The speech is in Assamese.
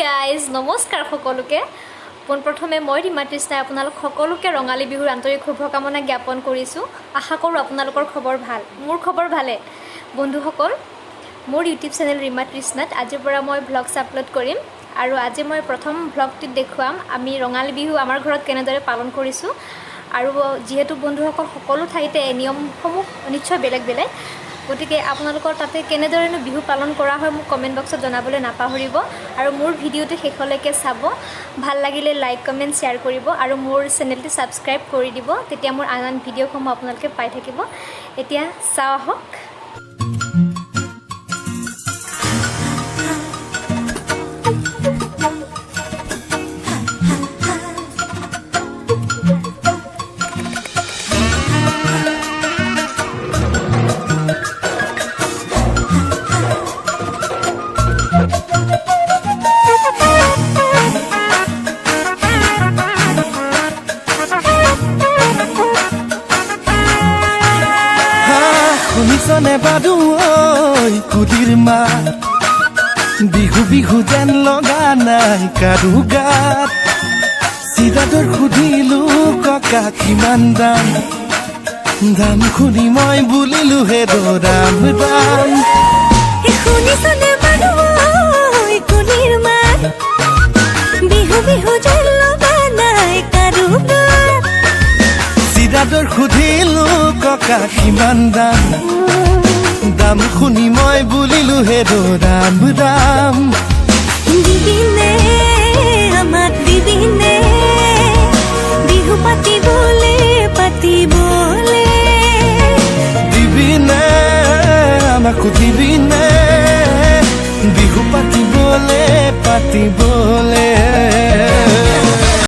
গাইজ, নমস্কাৰ সকলোকে। পোনপ্ৰথমে মই ৰীমা তৃষ্ণাই আপোনালোক সকলোকে ৰঙালী বিহুৰ আন্তৰিক শুভকামনা জ্ঞাপন কৰিছোঁ। আশা কৰোঁ আপোনালোকৰ খবৰ ভাল। মোৰ খবৰ ভালে। বন্ধুসকল, মোৰ ইউটিউব চেনেল ৰীমা তৃষ্ণাত আজিৰ পৰা মই ভ্লগছ আপলোড কৰিম আৰু আজি মই প্ৰথম ভ্লগটোত দেখুৱাম আমি ৰঙালী বিহু আমাৰ ঘৰত কেনেদৰে পালন কৰিছোঁ। আৰু যিহেতু বন্ধুসকল, সকলো ঠাইতে নিয়মসমূহ নিশ্চয় বেলেগ বেলেগ, গতিকে আপোনালোকৰ তাতে কেনেদৰেনো বিহু পালন কৰা হয় মোক কমেণ্ট বক্সত জনাবলৈ নাপাহৰিব। আৰু মোৰ ভিডিঅ'টো শেষলৈকে চাব, ভাল লাগিলে লাইক, কমেণ্ট, শ্বেয়াৰ কৰিব আৰু মোৰ চেনেলটো ছাবস্ক্ৰাইব কৰি দিব। তেতিয়া মোৰ আন আন ভিডিঅ'সমূহ আপোনালোকে পাই থাকিব। এতিয়া চাওঁ আহক। শুনিছনে বাদু ঐ কুলিৰ মাত? বিহু বিহু যেন লগা নাই কাৰো গাত। চিৰাদৰ সুধিলো, ককা, কিমান দাম? দাম শুনি মই বুলিলো, হে ৰাম ৰাম। শুনিছনে বাৰু ঐ কুলিৰ মাত? বিহু বিহু যেন লগা নাই কাৰো গাত। চিৰাদৰ সুধিলো, ককা, কিমান দাম? দাম শুনি মই বুলিলো, হে ৰাম ৰাম। দিবিনে আমাক, দিবিনে বিহু পাতিবলে, পাতিবলে? দিবিনে আমাকো, দিবিনে বিহু পাতিবলে, পাতিবলে?